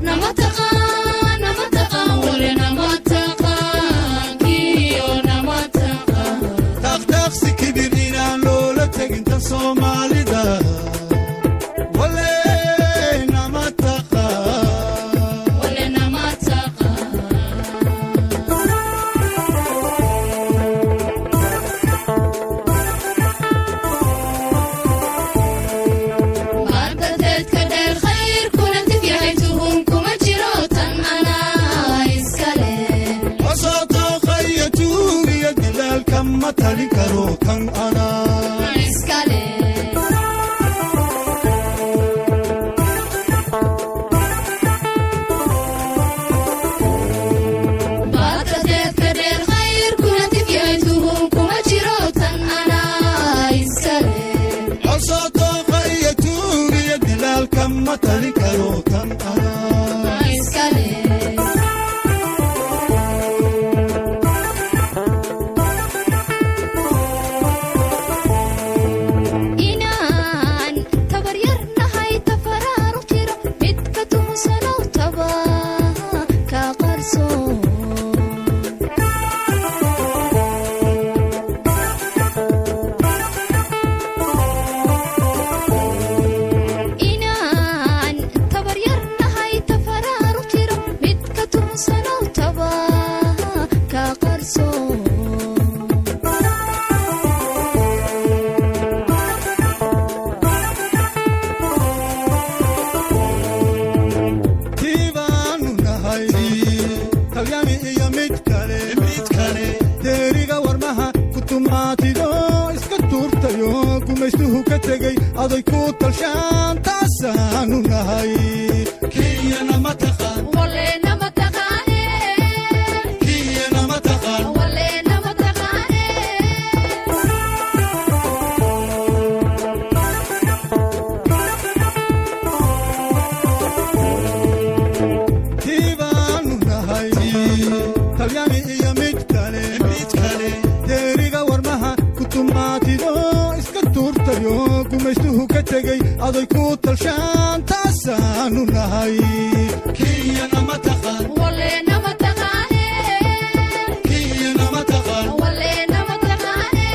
Nama taqaan, nama taqaan, wale nama taqaan, kiyo nama taqaan. Taaqtaaqsi kibir inaan loola tegin tan Soomaalida, wale nama taqaan. Wale nama taqaan. Baarkateedka dheer khayrkuna tif yahay, tuhun kuma jiro, tan anaa iskale. Hosoo tooqaya tuug iyo dilaalka ma talin karo, tan anaa iskale. Baarkateedka dheer khayrkuna tif yahay, tuhun kuma jiro, tan anaa iskale. Hosoo tooqaya tuug iyo dilaalka ma talin karo, tan anaa iskale. Inaan tabaryar nahay tafaraaruq jiro, midka tuhsanow taba ka qarsoon. Inaan tabaryar nahay tafaraaruq jiro, midka tuhsanow taba ka qarsoon. Tii baanu nahay Talyaani iyo mid kale, mid kale, deeriga warmaha ku tumaatido iska tuurtayo gumaystuhu ka tegey aday ku talshaan, taasaanu nahay. Kenyana ma taqaan. Wale nama taqaane. Kenyana ma taqaan. Wale nama taqaane. Tii baanu nahay Talyaani iyo mid kale, mid kale, deeriga warmaha ku tumaatido iska tuurtayo gumaystuhu ka tegey aday ku talshaan, taasaanu nahay. Kenyana ma taqaan. Wale nama taqaane. Kenyana ma taqaan. Wale nama taqaane.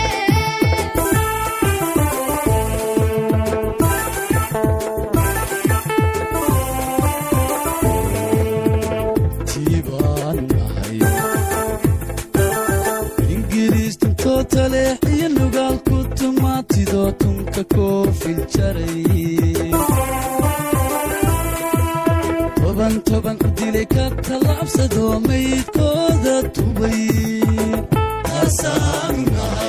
Tii baanu nahay Ingiriis tuntoo taleex iyo nugaal ku tumaatidoo tunka koofil jaray, toban toban u dilay, ka tallaabsadoo maydkooda tubay, taasaanu nahay.